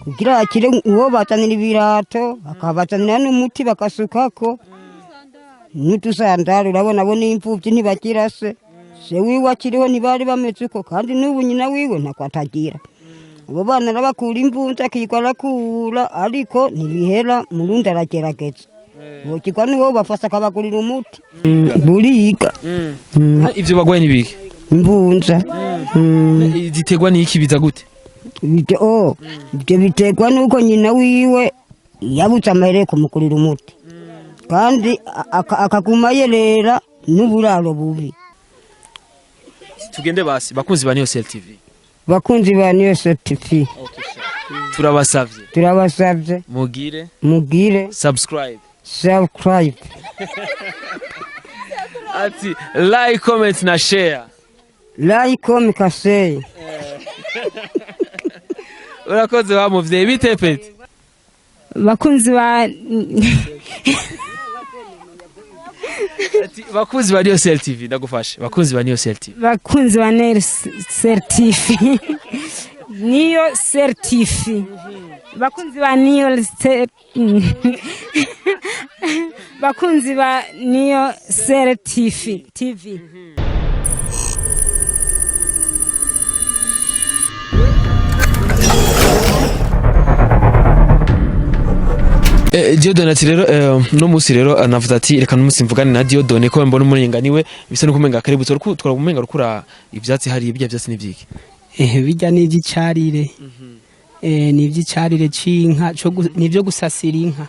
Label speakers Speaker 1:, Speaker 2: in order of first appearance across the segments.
Speaker 1: Kugira akire uwo bazanira ibirato, bakabazanira n'umuti bagasukako n'utusandari. Urabona bo n'imfuvyi ntibagira se, se wiwe akiriho ntibari bameze uko, kandi n'ubu nyina wiwe ntako atagira. Abo bana arabakura imvunja, akirwa arakura, ariko ntibihera. Murundi aragerageza, bokirwa n'uwo bafasha akabagurira umuti buriga.
Speaker 2: Ivyo bagwaye nibiki?
Speaker 1: Imvunja.
Speaker 2: Ziterwa n'iki, biza gute?
Speaker 1: Ibyo oh, ibyo biterwa n'uko nyina wiwe yabuze amahera yo kumugurira umuti, kandi akaguma yerera n'uburaro bubi.
Speaker 2: Tugende basi, bakunzi ba Niyo Sel TV.
Speaker 1: Bakunzi ba Niyo TV.
Speaker 2: Turabasavye.
Speaker 1: Turabasabye.
Speaker 2: Mugire
Speaker 1: mugire
Speaker 2: subscribe.
Speaker 1: Subscribe.
Speaker 2: Ati like, comment na share.
Speaker 1: Like, comment, kaseye.
Speaker 2: Urakoze wa muvyeyi, bite peti?
Speaker 3: Bakunzi ba
Speaker 2: Ati bakunzi ba Niyo Sel TV, ndagufashe, bakunzi ba Niyo Sel TV.
Speaker 3: Bakunzi ba Niyo Sel TV, Niyo Sel TV, bakunzi ba Niyo Sel, bakunzi ba Niyo Sel TV TV.
Speaker 2: Dieudonne ati rero no musi rero navuze ati reka n'umunsi mvugane na Dieudonne ko mbona umurenga niwe bisa nuko umenga kaributse uruku twara umenga rukura ivyatsi hari ibya vyatsi n'ivyiki?
Speaker 4: Bijya ni iby'icarire, ni iby'icarire c'inka, ni ibyo gusasira inka.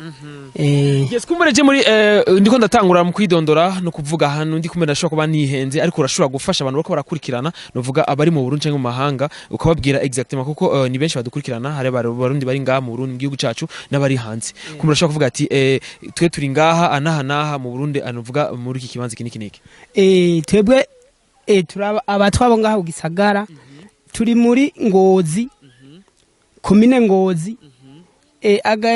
Speaker 2: Yes, kumbure je muri ndiko ndatangura mu kwidondora no kuvuga hano ndi kumbe ndashobora kuba nihenze, ariko urashobora gufasha abantu bariko barakurikirana, novuga abari mu Burundi canke mu mahanga, ukababwira exactement kuko ni benshi badukurikirana, hari abarundi bari ngaha mu Burundi mu gihugu cacu n'abari hanze. Kumbure urashobora kuvuga ati twe turi ngaha anaha naha mu Burundi, anovuga muri iki kibanza iki niki niki.
Speaker 4: Twebwe turaba abatwa bo ngaho gisagara, turi muri Ngozi, komine Ngozi, aga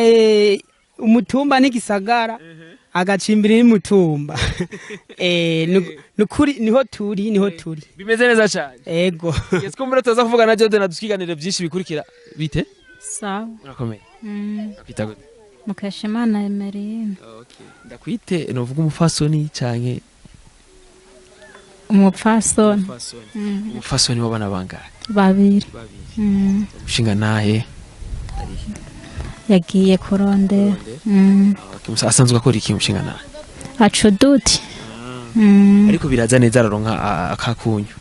Speaker 4: umutumba n'igisagara agacimbiri n'umutumba. Nukuri niho turi, niho turi.
Speaker 2: Bimeze neza cyane.
Speaker 4: Ego.
Speaker 2: Yes, kumbure tuza kuvuga na Jordan adukiganire byinshi bikurikira. Bite?
Speaker 5: Sawa.
Speaker 2: Urakomeye? Akwita gute?
Speaker 5: Mukeshimana Emeline.
Speaker 2: Okay. Ndakwite novuga umufasoni canke?
Speaker 5: Umupfasoni.
Speaker 2: Umufasoni. Umufasoni w'abana bangahe?
Speaker 5: Babiri.
Speaker 2: Babiri. Umushinga nahe?
Speaker 5: Yagiye kurondera.
Speaker 2: Okay, asanzwe akora iki umushinga nahe?
Speaker 5: Aca uduti.
Speaker 2: Ariko biraza neza, araronka akakunyu?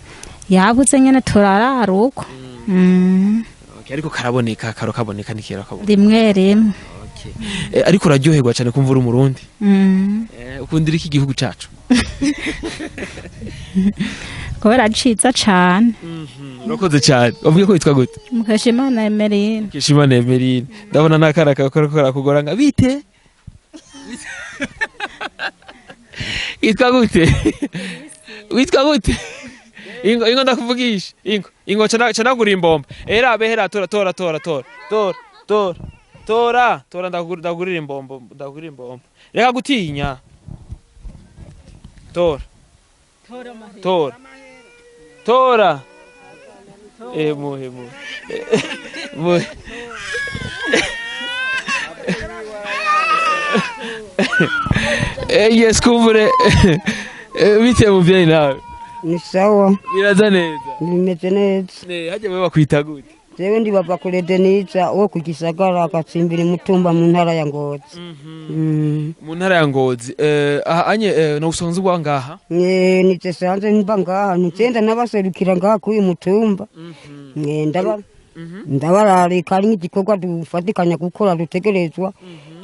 Speaker 5: Yabuze nyene, turarara uko.
Speaker 2: Okay, ariko karaboneka, karo kaboneka nikera kaboneka.
Speaker 5: Rimwe rimwe.
Speaker 2: Okay. Ariko uraryoherwa cyane kumva uri umurundi? Ukundira iki igihugu cacu?
Speaker 5: Kubera ciza cane.
Speaker 2: Urakoze cyane. Wavuye ko witwa gute?
Speaker 5: Mukeshimana Emeline.
Speaker 2: Kishimana Emeline. Ndabona nakara kakora kakugora nga bite? Witwa gute? Witwa gute? Ingo ingo ndakuvugisha. Ingo ingo cana canagura imbomba. Era behera, tora tora tora tora. Tora tora tora tora, ndagurira imbombo, ndagurira imbombo. Reka gutinya. Tora. Tora. Tora. Muhe muhe. Muhe. Yes, kumbure. Bite muvyeyi nawe?
Speaker 1: Ni sawa.
Speaker 2: Biraza neza.
Speaker 1: Bimeze neza.
Speaker 2: Hajya wewe bakwita gute?
Speaker 1: Jewe ndi bava kure Denisa wo ku gisagara agacimbira imutumba mu ntara ya Ngozi.
Speaker 2: Mu ntara ya Ngozi. Aha anye no usonze ubwa ngaha?
Speaker 1: Nije sanze mba ngaha, nigenda n'abaserukira ngaha k'uyu mutumba. Ndabararika ari nk'igikorwa dufatikanya gukora dutegerezwa,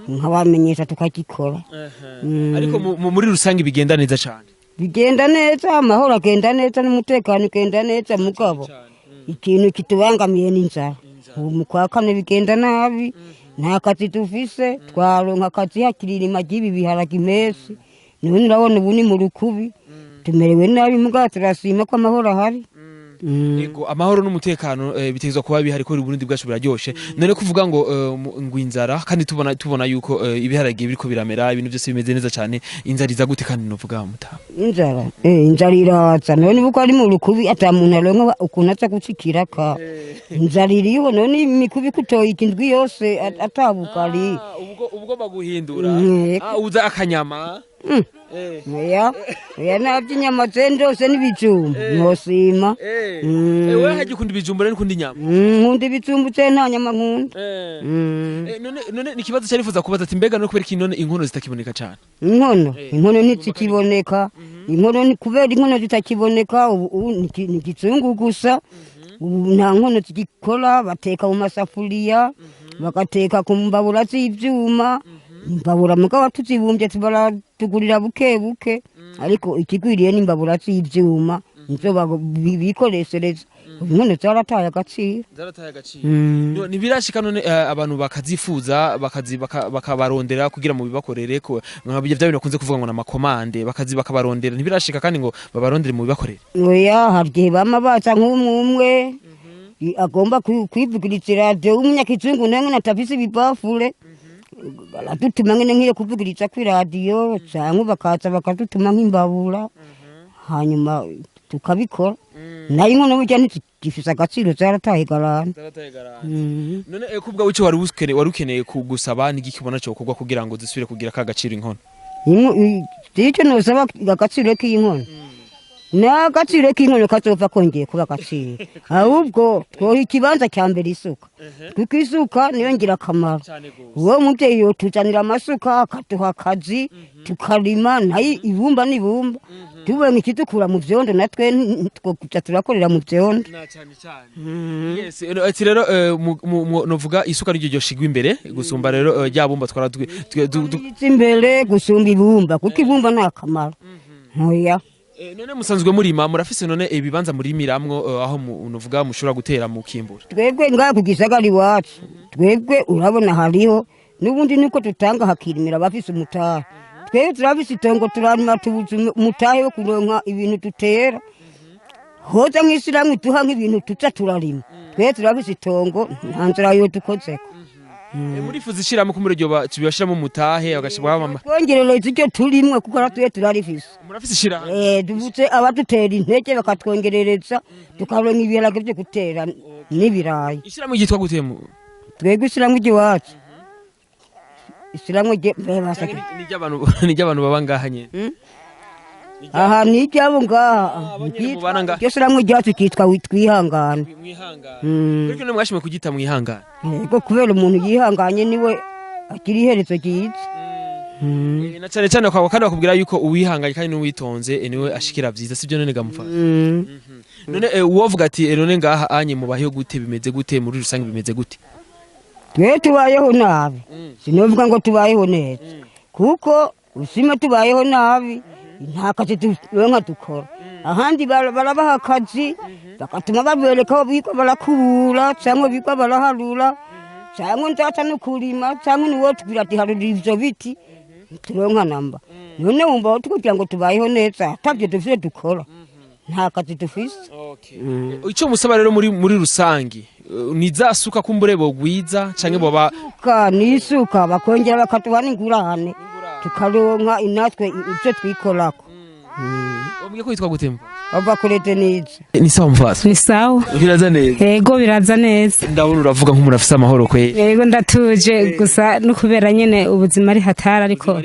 Speaker 1: nkabamenyesha tukagikora.
Speaker 2: Ariko muri rusange bigenda neza cyane.
Speaker 1: Bigenda neza, amahoro agenda neza n'umutekano ugenda neza, mugabo ikintu kitubangamiye n'inzara. Ubu mu kwa kane bigenda nabi, nta kazi dufise, twaronka akazi hakiri irima ry'ibi biharage impesi, none urabona ubu ni mu rukubi, tumerewe nabi, mugabo turashima ko amahoro ahari.
Speaker 2: Yego, amahoro n'umutekano bitegerezwa kuba bihari ko Burundi bwacu buraryoshe. None kuvuga ngo ngo inzara, kandi tubona yuko ibiharage biriko biramera, ibintu byose bimeze neza cyane, inzara iza gute kandi novuga mutaha?
Speaker 1: Inzara, inzara iraza. None uko ari mu rukubi, ata muntu aronka ukuntu aza gucikiraka, inzara iriho. None imikubi kutoye indwi yose atabugari.
Speaker 2: Ubwo baguhindura.
Speaker 1: Mm.
Speaker 2: Ah, uza akanyama.
Speaker 1: Oya, oya, navyo inyama zendose n'ibijumbu nosima.
Speaker 2: Wewe haje ukunda ibijumbu rero, ukunda inyama?
Speaker 1: Nkunda ibijumbu, je nta nyama nkunda.
Speaker 2: None ni ikibazo cyarifuza kubaza ati mbega no kubera iki none inkono zitakiboneka cyane?
Speaker 1: Inkono, inkono ntizikiboneka. Inkono ni kubera inkono zitakiboneka ubu ni ikizungu gusa. Ubu nta nkono zigikora, bateka mu masafuriya, bagateka ku mbabura z'ivyuma. Imbabura mugabo tuzibumbye tubaratugurira buke buke, ariko ikigwiriye n'imbabura z'ivyuma nizo bikoreshereza. Inkono zarataye agaciro.
Speaker 2: Zarataye agaciro. Ntibirashika none abantu bakazifuza bakabarondera kugira mu bibakorere ko nka bijya bya bintu bakunze kuvuga ngo na makomande, bakazi bakabarondera? Ntibirashika kandi ngo babarondere mu bibakorere?
Speaker 1: Oya, hari igihe bama baza nk'umwe umwe agomba kwivugiriza iradiyo w'umunyakizungu, nawe nyene atafise ibibafure, baradutuma nyene nk'iyo kuvugiriza kw'iradiyo, canke bakaza bakadutuma nk'imbabura, hanyuma tukabikora. Nayo inkono burya ntizigifise agaciro, zarataye garana.
Speaker 2: Zarataye garana. None kubwa wico wari ukeneye kugusaba n'igiki ubona cyo kugwa kugira ngo zisubire kugira ka gaciro inkono?
Speaker 1: Ico nosaba, agaciro k'inkono, n'agaciro k'inkono kazova kongeye kuba agaciro, ahubwo twoha ikibanza cya mbere isuka, kuko isuka niyo ngirakamaro.
Speaker 2: Cyane gose.
Speaker 1: Uwo muvyeyi yotuzanira amasuka, akaduha akazi tukarima, nayo ibumba n'ibumba tubonye ikidukura mu vyondo, natwe twokuja turakorera mu vyondo.
Speaker 2: Na cyane cyane. Yes, ati rero novuga isuka ryo ryoshigwa imbere gusumba rero rya bumba twara
Speaker 1: Iza imbere gusumba ibumba, kuko ibumba nta kamaro, oya.
Speaker 2: None musanzwe murima, murafise none ibibanza murimiramwo aho novuga mushobora gutera mukimbura?
Speaker 1: Twebwe ngaha ku gisagara iwacu, twebwe urabona hariho n'ubundi nuko tutanga hakirimira abafise umutahe. Twebwe turafise itongo, turarima, tubuze umutahe wo kuronka ibintu dutera. Hoza nk'ishyirahamwe duha nk'ibintu tuza turarima. Twebwe turafise itongo, nta nzira yo dukozeko.
Speaker 2: Murifuza ishirahamwe ko muri iryo bashiramo umutahe bagashobora mama?
Speaker 1: Twongerereza iryo turimwe, kuko natwe turarifise.
Speaker 2: Murafise ishirahamwe?
Speaker 1: Dubuze abadutera intege bakatwongerereza, tukaronka ibiharage vyo gutera n'ibirayi.
Speaker 2: Ishirahamwe ryitwa gute mu?
Speaker 1: Twebwe ishyirahamwe ry'iwacu, ishyirahamwe
Speaker 2: Canke ni ry'abantu baba ngaha nyene?
Speaker 1: Aha ni iryabo ngaha.
Speaker 2: Abanyene mubana ngaha.
Speaker 1: Iryo shyirahamwe ryacu ryitwa Twihangane.
Speaker 2: Mwihangane. Ariko none mwashimye kugita Mwihangane?
Speaker 1: Yego, kubera umuntu yihanganye niwe agira iherezo ryiza.
Speaker 2: Na cyane cyane bakaba kandi bakubwira yuko uwihanganye kandi n'uwitonze niwe ashikira vyiza, sibyo none gamufasha? None uwovuga ati none ngaha anye mubayeho gute, bimeze gute muri rusange, bimeze gute?
Speaker 1: Twe tubayeho nabi, sinovuga ngo tubayeho neza, kuko usima tubayeho nabi, nta kazi turonka dukora. Ahandi barabaha akazi, bagatuma babereka aho biga barakubura, cyangwa biga baraharura, cyangwa nzaca no kurima, cyangwa niwo tubwira ati harura ivyo biti, turonka namba. None wumva tukugira ngo tubayeho neza atabyo dufise dukora? Nta kazi dufise.
Speaker 2: Icyo musaba rero muri rusangi ni za suka kumbure bogwiza canke boba?
Speaker 1: Isuka, ni isuka, bakongera bakaduha n'ingurane, tukaronka inatwe ibyo twikorako.
Speaker 2: Wambwiye ko yitwa gute?
Speaker 1: Bava kuri Denise.
Speaker 2: Ni sawa mfasi?
Speaker 3: Ni sawa.
Speaker 2: Biraza neza?
Speaker 3: Yego, biraza neza.
Speaker 2: Ndabona uravuga nk'umuntu afise amahoro kwe.
Speaker 3: Yego, ndatuje gusa no kubera nyene ubuzima ari hatari, ariko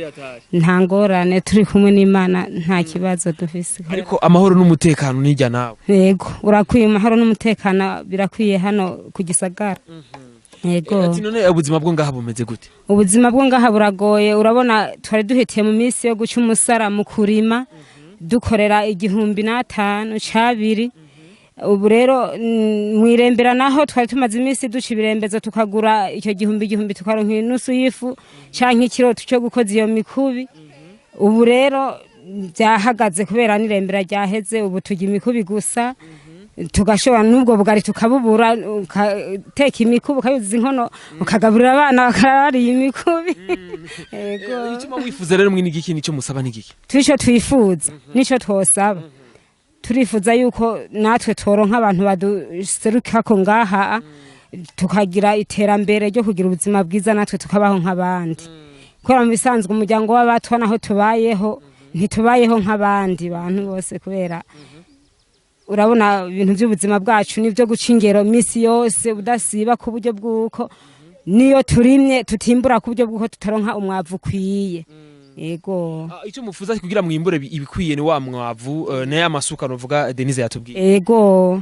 Speaker 3: nta ngorane, turi kumwe n'Imana nta kibazo dufise.
Speaker 2: Ariko amahoro n'umutekano nijya nawe?
Speaker 3: Yego, urakwiye, amahoro n'umutekano birakwiye hano ku gisagara, yego.
Speaker 2: Ati none ubuzima bwo ngaha bumeze gute?
Speaker 3: Ubuzima bwo ngaha buragoye. Urabona twari duhitiye mu minsi yo guca umusara mu kurima, dukorera 1500 cabiri. Ubu rero mwirembera naho twari tumaze iminsi duca ibirembezo, tukagura icyo gihumbi igihumbi, tukaronka inusu y'ifu canke ikiro cyo gukoza iyo mikubi. Ubu rero byahagaze kubera n'irembera ryaheze. Ubu turya imikubi gusa, tugashobora n'ubwo bugari tukabubura, ukateka imikubi, ukayuzuza inkono, ukagaburira abana bakarariye imikubi. Yego.
Speaker 2: Icyo mwifuza rero mwe ni igiki, nicyo musaba ni igiki?
Speaker 3: Tuico twifuza nico twosaba. Turifuza yuko natwe tworonka abantu baduserukako ngaha, tukagira iterambere ryo kugira ubuzima bwiza, natwe tukabaho nk'abandi, kubera mu bisanzwe umuryango w'Abatwa naho tubayeho, ntitubayeho nk'abandi bantu bose, kubera urabona ibintu by'ubuzima bwacu nibyo guca ingero misi yose udasiba, ku buryo bw'uko niyo turimye tutimbura, ku buryo bw'uko tutaronka umwavu ukwiye. Yego.
Speaker 2: Ah, icyo mufuza kugira mwimbure ibikwiye ni wa mwavu na ya masuka novuga Denise yatubwiye.
Speaker 3: Ego,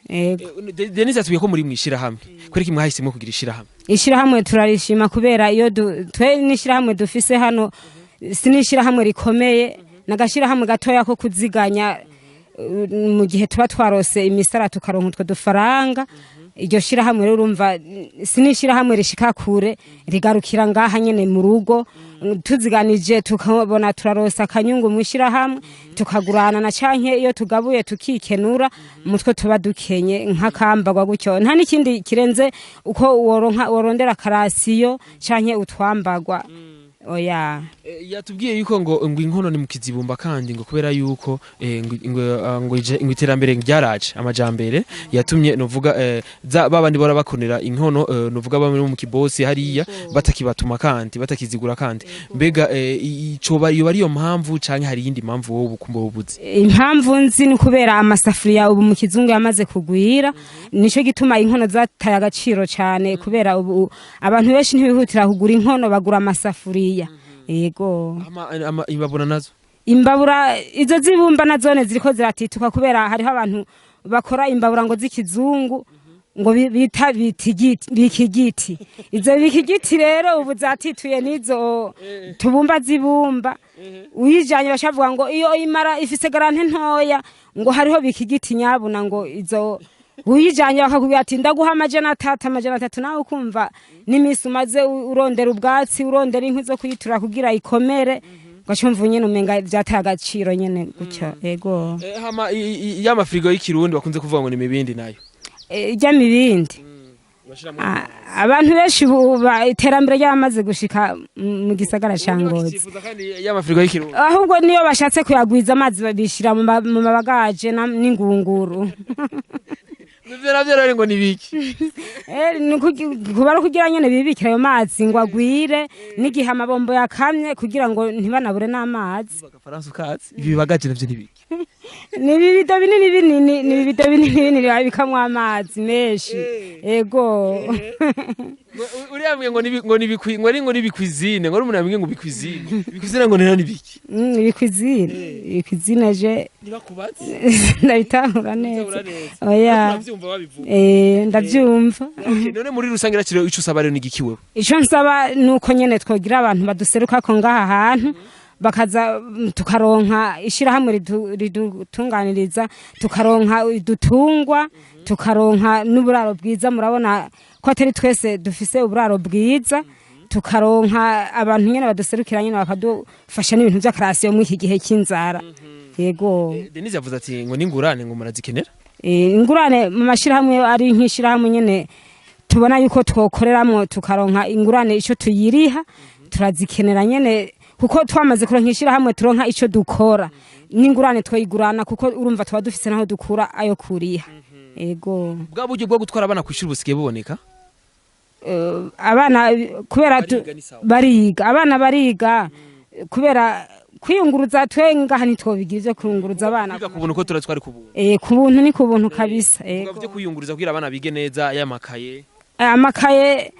Speaker 3: ego.
Speaker 2: Denise yatubwiye ko muri mwishirahamwe. Kwereka mwahisemo kugira ishirahamwe?
Speaker 3: Ishirahamwe turarishima, kubera iyo twe n'ishirahamwe dufise hano si n'ishirahamwe rikomeye, n'agashirahamwe gatoya ko kuziganya mu gihe tuba twarose imisara, tukaronka utwo dufaranga. Iryo shirahamwe rero urumva si n'ishirahamwe rishika kure, rigarukira ngaha nyene mu rugo. Tuziganije tukabona turarosa akanyungu mu ishirahamwe, tukagurana na canke iyo tugabuye tukikenura mutwe tuba dukenye nk'akambagwa gutyo, nta n'ikindi kirenze uko woronka worondera karasiyo canke utwambagwa, oya.
Speaker 2: Yatubwiye yuko ngo inkono ni mukizibumba, kandi ngo kubera yuko ngo iterambere ryaraje, amajambere yatumye novuga za babandi bora bakonera inkono novuga bamwe mu kibosi hariya batakibatuma kandi batakizigura. Kandi mbega ico iyo bari yo mpamvu canke hari iyindi mpamvu wowe ubukumbo bubuzi?
Speaker 3: Impamvu nzi ni kubera amasafuriya ubu mu kizungu yamaze kugwira, nico gituma inkono zataye agaciro cyane, kubera ubu abantu benshi ntibihutira kugura inkono, bagura amasafuriya. Yego.
Speaker 2: Imbabura nazo?
Speaker 3: Imbabura izo zibumba na zone ziriko ziratituka, kubera hariho abantu bakora imbabura ngo z'ikizungu, ngo bita bitigiti, bikigiti. Izo bikigiti rero ubu zatituye n'izo tubumba zibumba. Uyijanye bashavuga ngo iyo imara ifise garantie ntoya, ngo hariho bikigiti nyabuna, ngo izo uyijanye bakakubwira ati ndaguha 300, 300, nawe ukumva n'imisi umaze urondera ubwatsi, urondera inkwi zo kuyitura kugira ikomere, ugacumva nyene umenga vyataye agaciro nyene gutyo. Yego.
Speaker 2: Hama ya mafrigo y'ikirundi bakunze kuvuga ngo ni mibindi nayo?
Speaker 3: Ijya mibindi, abantu benshi ubu iterambere ryamaze gushika mu gisagara ca Ngozi.
Speaker 2: Bakifuza kandi ya mafrigo y'ikirundi.
Speaker 3: Ahubwo niyo bashatse kuyagwiza amazi babishira mu mabagaje n'ingunguru.
Speaker 2: Ivyo navyo rero ngo ni biki?
Speaker 3: Ni kuba ari ukugira nyene bibikira ayo mazi ngo agwire n'igihe amabombo yakamye, kugira ngo ntibanabure n'amazi.
Speaker 2: Agafaransa ukazi, ibi bibagaje navyo ni biki?
Speaker 3: Ni ibibido binini binini, ni ibibido binini binini babikamwo amazi menshi. Ego.
Speaker 2: Uriya mbwiye ngo ni ngo ni bikwi, ngo ari ngo ni bikwizine, ngo ari umuntu yambwiye ngo bikwizine, bikwizine ngo ni biki?
Speaker 3: Ibikwizine, ibikwizine je
Speaker 2: Ntibakubatse.
Speaker 3: ndabitahura neza, oya.
Speaker 2: Uravyumva babivuga?
Speaker 3: Ndavyumva.
Speaker 2: Okay, none muri rusange rakiriwe, ico usaba rero ni igiki wewe?
Speaker 3: Ico nsaba ni uko nyene twogira abantu baduserukako ngaha hantu, bakaza tukaronka ishirahamwe ridutunganiriza, tukaronka idutungwa, tukaronka n'uburaro bwiza. Murabona ko atari twese dufise uburaro bwiza. Tukaronka abantu nyene baduserukira nyene, bakadufasha n'ibintu vy'akarasiyo muri iki gihe cy'inzara. Yego.
Speaker 2: Denise yavuze ati ngo n'ingurane ngo murazikenera.
Speaker 3: Ingurane mu mashirahamwe, ari nk'ishirahamwe nyene tubona yuko twokoreramwo tukaronka ingurane ico tuyiriha, turazikenera nyene, kuko twamaze kuronka ishirahamwe turonka ico dukora, n'ingurane twoyigurana, kuko urumva tuba dufise naho dukura ayo kuriha. Ego.
Speaker 2: Bwa buryo bwo gutwara abana kwishuri busigaye buboneka?
Speaker 3: Abana kubera
Speaker 2: Bariga ni sawa.
Speaker 3: Bariga, abana bariga, kubera kwiyunguruza twe ngaha ntitwobigira ivyo kuyunguruza abana.
Speaker 2: Kwiga ku buntu, ko turatwari ku buntu.
Speaker 3: Ku buntu, ni ku buntu kabisa.
Speaker 2: Vuga
Speaker 3: Ego.
Speaker 2: byo kwiyunguruza kugira abana bige neza, y'amakaye.
Speaker 3: Amakaye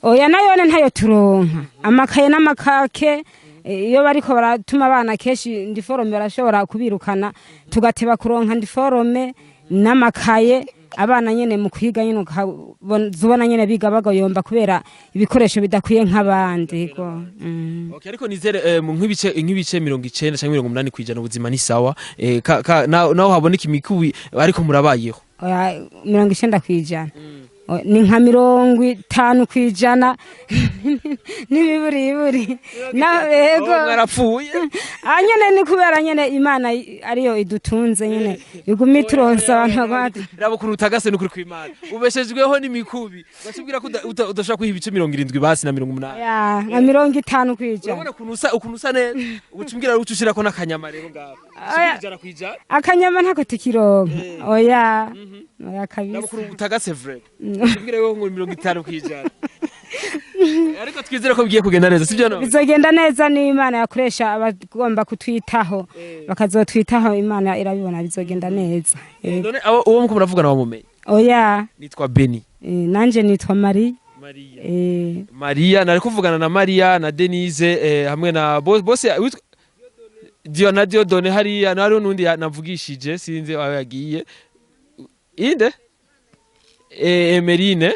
Speaker 3: oya, nayone ntayo turonka, amakaye n'amakake. Iyo bariko baratuma abana kenshi ndiforome barashobora kubirukana, tugateba kuronka ndiforome n'amakaye. Abana nyene mu kwiga nyene ukabona nyene biga bagoyomba kubera ibikoresho bidakwiye nk'abandi. Yego.
Speaker 2: Okay, ariko nizere mu nk'ibice 90 cyangwa 80% ubuzima ni sawa, naho haboneka imikubi, ariko murabayeho.
Speaker 3: Oya, 90%? Ni nka 50% n'ibiburiburi yego.
Speaker 2: Oh, mwarapfuye.
Speaker 3: Ah, nyene ni kubera nyene Imana ariyo idutunze nyene, iguma ituronsa abantu baguma.
Speaker 2: Raba ukuntu utagase, n'ukuri kw'Imana ubeshejweho n'imikubi, bashubwira ko udashobora kwiha ibice 70 basi na 80.
Speaker 3: Ya, nka 50%.
Speaker 2: Urabona ukuntu usa neza, uca umbwira uca ushirako n'akanyama rero ngaho.
Speaker 3: Oya.
Speaker 2: 100%.
Speaker 3: Akanyama ntako tukironka, oya, oya kabisa.
Speaker 2: Nabukuru utagase vrai. Tubwire ko ngo 50%. Ariko twizere ko bigiye kugenda neza, sibyo no?
Speaker 3: Bizogenda neza n'Imana yakoresha abagomba kutwitaho, bakazotwitaho, Imana irabibona, bizogenda neza.
Speaker 2: None abo uwo muko muravugana wamumenye?
Speaker 3: Oya.
Speaker 2: Nitwa Beni.
Speaker 3: Nanje nitwa Marie.
Speaker 2: Maria.
Speaker 3: Eh.
Speaker 2: Maria, nari kuvugana na Maria na Denise hamwe na bose witwa Dio na Diodone hariya na hariho n'undi navugishije, sinzi aho yagiye, inde Emerine.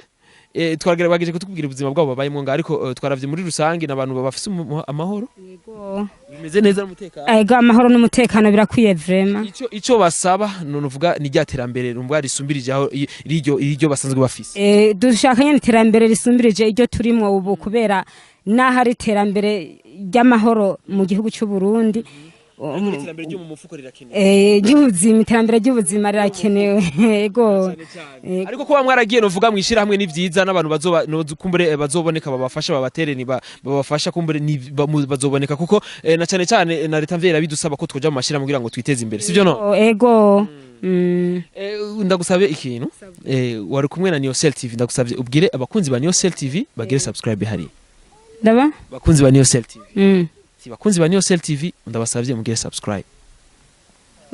Speaker 2: Twagerageje kutubwira ubuzima bwabo babayemo nga, ariko twaravye muri rusange n'abantu bafise amahoro.
Speaker 3: Yego.
Speaker 2: Bimeze neza n'umutekano.
Speaker 3: Ego, amahoro n'umutekano birakwiye vraiment.
Speaker 2: Ico basaba none uvuga ni rya terambere numva risumbirije aho iryo basanzwe bafise.
Speaker 3: Dushaka nyene iterambere risumbirije iryo turimwo ubu, kubera naho ari iterambere ry'amahoro mu gihugu cy'u Burundi.
Speaker 2: Iterambere ryo mu mufuko rirakenewe.
Speaker 3: Ry'ubuzima, iterambere ry'ubuzima rirakenewe, yego.
Speaker 2: Ariko kuba mwaragiye novuga mwishira hamwe ni vyiza, n'abantu bazoba kumbure bazoboneka babafasha, babatere ni babafasha kumbure ni bazoboneka, kuko na cane cane na leta mvera bidusaba ko twoja mu mashira kugira ngo twiteze imbere, sivyo no?
Speaker 3: Ego.
Speaker 2: Ndagusabye ikintu, wari kumwe na Niyosel TV, ndagusabye ubwire abakunzi ba Niyosel TV bagire subscribe hari.
Speaker 3: Ndaba
Speaker 2: Bakunzi ba Niyosel TV. Si bakunzi ba Niyosel TV, ndabasabye mugire subscribe.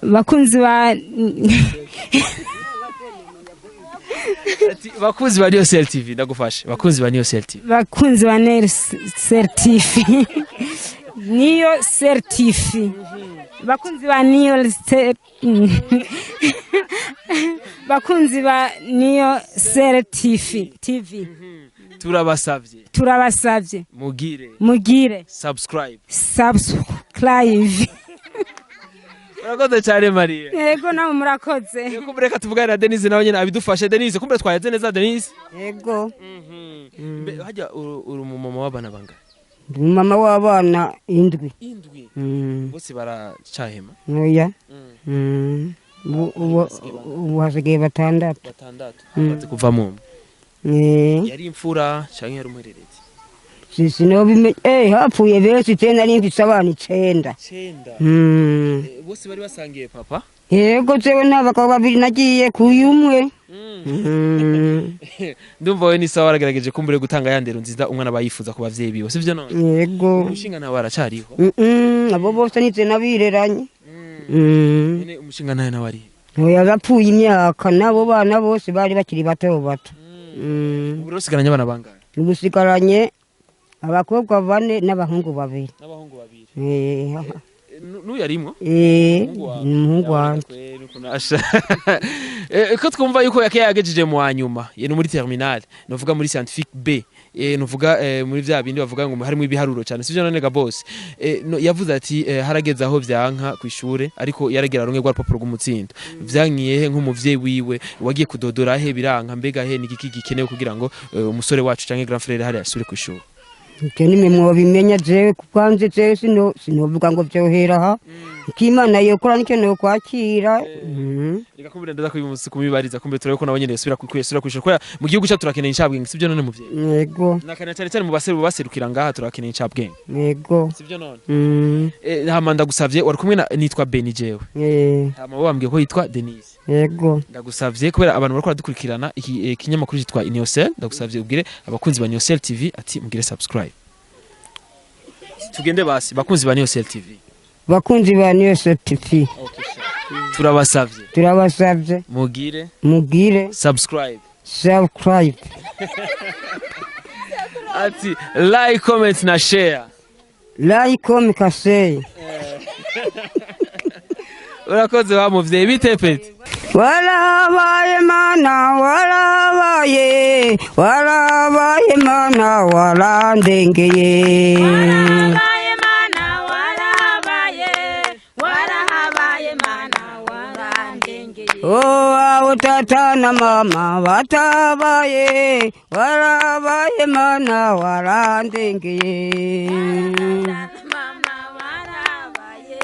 Speaker 3: Bakunzi ba
Speaker 2: Ati bakunzi ba Niyosel TV, ndagufashe, bakunzi ba Niyosel TV.
Speaker 3: Bakunzi ba Niyosel TV, niyo TV, bakunzi ba niyo bakunzi ba niyo TV TV.
Speaker 2: Turabasabye.
Speaker 3: Turabasabye.
Speaker 2: Mugire
Speaker 3: mugire
Speaker 2: subscribe.
Speaker 3: Subscribe.
Speaker 2: Urakoze cyane, Maria.
Speaker 3: Yego, nawe murakoze.
Speaker 2: Kumbe reka tuvugane na Denise nawe nyene abidufashe. Denise, kumbe twayaze neza, Denise?
Speaker 1: Yego.
Speaker 2: Mbe hajya uri umumama w'abana bangahe?
Speaker 1: Ndi mama w'abana 7.
Speaker 2: 7?
Speaker 1: Mm.
Speaker 2: Bose baracahema?
Speaker 1: Oya. Ubu hasigaye 6.
Speaker 2: 6, hamaze kuvamo umwe. Yari imfura canke yari umuhererezi?
Speaker 1: Sinobimenye, hapfuye benshi, je nari mfise abana 9.
Speaker 2: 9?
Speaker 1: Mm.
Speaker 2: Bose bari basangiye papa?
Speaker 1: Yego, jewe n'abagabo babiri nagiye kuyumwe. Mm.
Speaker 2: Ndumva we ni sawa, waragerageje kumbure gutanga ya ndero nziza umwana aba yifuza ku bavyeyi biwe, sivyo none?
Speaker 1: Yego.
Speaker 2: Umushinga nawe aracariho?
Speaker 1: Mm, abo bose nize nabireranye. Mm.
Speaker 2: None umushinga nawe nawe ari?
Speaker 1: Oya, bapfuye imyaka, n'abo bana bose bari bakiri bato bato. Mm.
Speaker 2: Ubu rero usigaranye abana bangahe?
Speaker 1: Ubu usigaranye abakobwa bane n'abahungu babiri.
Speaker 2: N'abahungu babiri.
Speaker 1: Eh.
Speaker 2: N'uyu arimwo?
Speaker 1: Eh,
Speaker 2: Umuhungu wawe?
Speaker 1: ni umuhungu wanje.
Speaker 2: Ko twumva yuko yake yagejeje mu wa nyuma ye no muri terminale, novuga muri scientifique B, novuga muri vya bindi bavuga ngo harimo ibiharuro cyane, sivyo none ga boss? No, yavuze ati harageze aho vyanka kwishure, ariko yaragera rumwe rwa rupapuro rw'umutsindo vyankiye he? Nk'umuvyeyi wiwe wagiye kudodora he biranka, mbega he nigiki gikenewe kugira ngo umusore wacu canke grand frère hari asubire kw'ishure?
Speaker 1: Ivyo nimwe mwobimenya, jewe kwanze jewe sinovuga ngo vyohera aha. Icyo Imana yokora nicyo nokwakira. Mm.
Speaker 2: Reka kumbure ndaza kumubibariza, kumbe turabe ko nabo nyene yosubira kwesura kw'ishure, kubera mu gihugu cyacu turakeneye incabwenge, sivyo none muvyeyi?
Speaker 1: Yego.
Speaker 2: Nakane cyane cyane mu baseru baserukira ngaha turakeneye incabwenge.
Speaker 1: Yego.
Speaker 2: Sivyo none?
Speaker 1: Mm.
Speaker 2: Hama ndagusavye, wari kumwe na nitwa Beni jewe.
Speaker 1: Eh,
Speaker 2: Hama bo bambwiye ko yitwa Denise.
Speaker 1: Yego.
Speaker 2: Ndagusavye kubera abantu bariko baradukurikirana iki kinyamakuru cyitwa Iniosel, ndagusavye ubwire abakunzi ba Niosel TV ati mugire subscribe. Tugende basi, bakunzi ba Niosel TV.
Speaker 1: Bakunzi ba Niyose TV.
Speaker 2: Turabasavye.
Speaker 1: Turabasavye.
Speaker 2: Mugire
Speaker 1: mugire
Speaker 2: subscribe.
Speaker 1: Subscribe.
Speaker 2: Ati like, comment na share.
Speaker 1: Like, comment, kaseye.
Speaker 2: Urakoze wa muvyeyi, bite peti?
Speaker 1: Warabaye Mana, warabaye, warabaye Mana, warandengeye.
Speaker 3: Warahabaye Mana, warahabaye, warahabaye Mana, warandengeye.
Speaker 1: Oh, aho tata na mama batabaye, warabaye Mana, warandengeye.
Speaker 3: Mama warahabaye,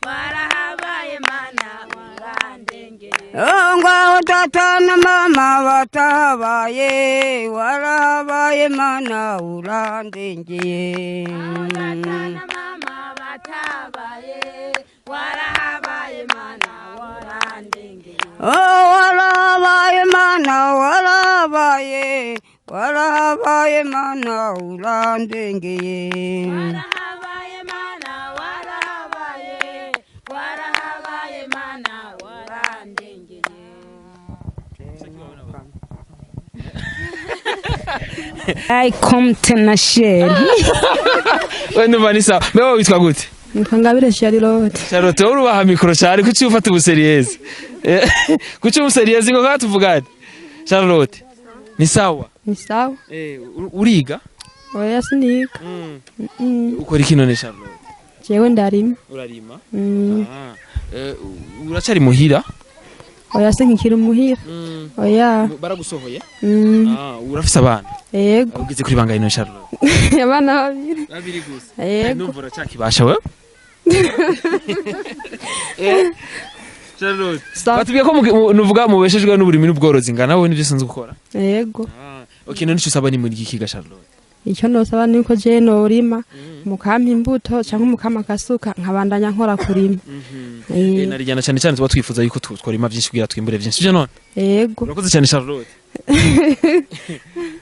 Speaker 3: warahabaye Mana, warandengeye.
Speaker 1: Oh, ngaho tata na mama batabaye, warabaye Mana, urandengeye.
Speaker 3: Tata na mama batabaye. Warahabaye Mana, warandengeye.
Speaker 1: Oh, warahabaye Mana, warahabaye, warahabaye Mana, urandengeye.
Speaker 3: Warahabaye Mana, warahabaye, warahabaye Mana, warandengeye. Like, comment na share.
Speaker 2: We, ndumva ni sawa. Mbe wowe witwa gute?
Speaker 6: Nitwa Ngabire Charlotte.
Speaker 2: Charlotte, wowe urubaha micro cyane. Kuki ufata ubusérieuse? Kuki ubusérieuse ngo ngaha tuvugane? Charlotte, ni sawa?
Speaker 6: Ni sawa.
Speaker 2: Uriga?
Speaker 6: Oya, siniga.
Speaker 2: Ukora iki none, Charlotte?
Speaker 6: Jewe ndarima.
Speaker 2: Urarima?
Speaker 6: Mm.
Speaker 2: Ah, uracari muhira?
Speaker 6: Oya, sinkikiri muhira. Oya.
Speaker 2: Baragusohoye?
Speaker 6: Mm.
Speaker 2: Ah, urafise abana?
Speaker 6: Yego.
Speaker 2: Ugeze kuri bangahe none, Charlotte?
Speaker 6: Abana babiri.
Speaker 2: Babiri gusa?
Speaker 6: Yego.
Speaker 2: Ndumva uracyakibasha wewe. Charlotte,
Speaker 6: Sawa.
Speaker 2: batubwiye ko nuvuga mubeshejwe n'uburimi n'ubworozi, ngana wowe nibyo usanzwe ukora?
Speaker 6: Yego.
Speaker 2: Ah, okay, none icyo usaba ni muri iki ga, Charlotte?
Speaker 6: Icyo nosaba ni uko jewe norima, mukampa imbuto cyangwa mukampa akasuka, nkabandanya nkora kurima.
Speaker 2: Narijyana cyane cyane tuba twifuza yuko tworima byinshi kugira twimbure byinshi, sibyo none?
Speaker 6: Yego.
Speaker 2: Urakoze cyane, Charlotte.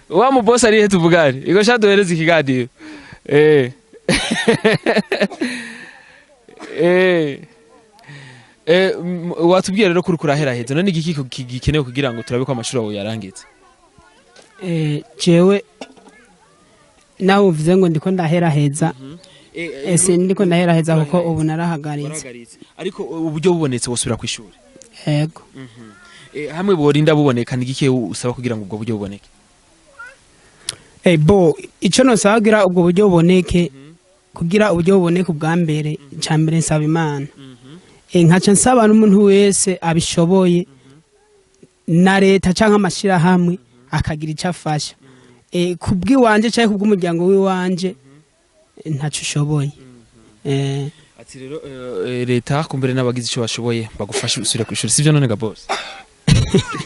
Speaker 2: Wa mu boss ari he tuvugane? Ego sha, duhereze ikiganiro. Watubwiye rero kuri kuraheraheza. None igiki gikenewe kugira ngo turabe ko amashuri yawe yarangitse?
Speaker 4: Jewe nawe uvuze ngo ndiko ndaheraheza, ese ndiko ndaheraheza kuko ubu narahagaritse.
Speaker 2: Warahagaritse. Ariko uburyo bubonetse wosubira ku ishuri?
Speaker 4: Yego.
Speaker 2: Hamwe borinda buboneka, ni igiki usaba kugira ngo ubwo buryo buboneke?
Speaker 4: Bo ico nosaba kugira ubwo buryo buboneke, kugira uburyo buboneke, ubwa mbere, ica mbere nsaba Imana. Nkaca nsaba n'umuntu wese abishoboye na leta canke amashirahamwe akagira ico afasha. Kubw'iwanje canke kubw'umuryango w'iwanje, ntaco ushoboye.
Speaker 2: Ati rero leta kumbere n'abagize icyo bashoboye bagufasha usubira ku ishuri, sivyo none ga boss?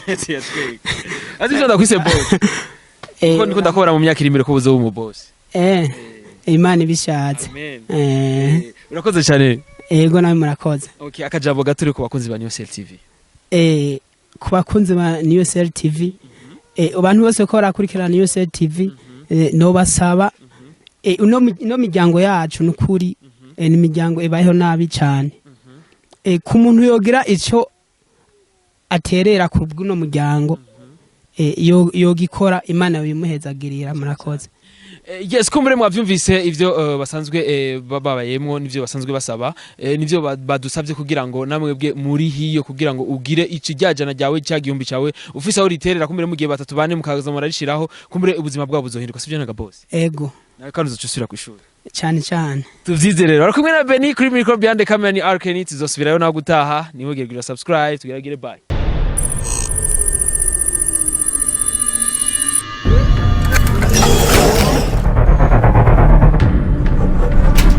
Speaker 2: Ati ivyo ndakwise boss kuko ndiko ndakubona mu myaka iri imbere ko buzoba umu boss.
Speaker 4: Imana ibishatse.
Speaker 2: Amen. Urakoze cyane.
Speaker 4: Ego, nawe murakoze.
Speaker 2: Okay, akajambo gato uri ku bakunzi ba New Cell TV.
Speaker 4: Ku bakunzi ba New Cell TV, abantu bose ko barakurikirana New Cell TV, nobasaba, ino miryango yacu nukuri, ni imiryango ibayeho nabi cyane. Ku muntu yogira ico aterera ku bw'uno muryango, yogikora, Imana bimuhezagirira. Murakoze.
Speaker 2: Yes, kumbure mwavyumvise ivyo basanzwe babayemwo nivyo basanzwe basaba, nivyo badusavye kugira ngo namwe bwe muri hiyo, kugira ngo ugire ici ryajana ryawe cya gihumbi cyawe ufise aho riterera, kumbure mugiye batatu bane mukaza murarishiraho, kumbure ubuzima bwabo buzohinduka, sivyo naga boss?
Speaker 4: Ego.
Speaker 2: Nawe kandi uzoca usubira kw'ishuri.
Speaker 4: Cyane cyane.
Speaker 2: Tuvyize rero. Ari kumwe na Beni kuri micro, behind the camera ni Arkeni. Tuzosubirayo nawe gutaha. Niwegere kugira subscribe, tugeragere. Bye.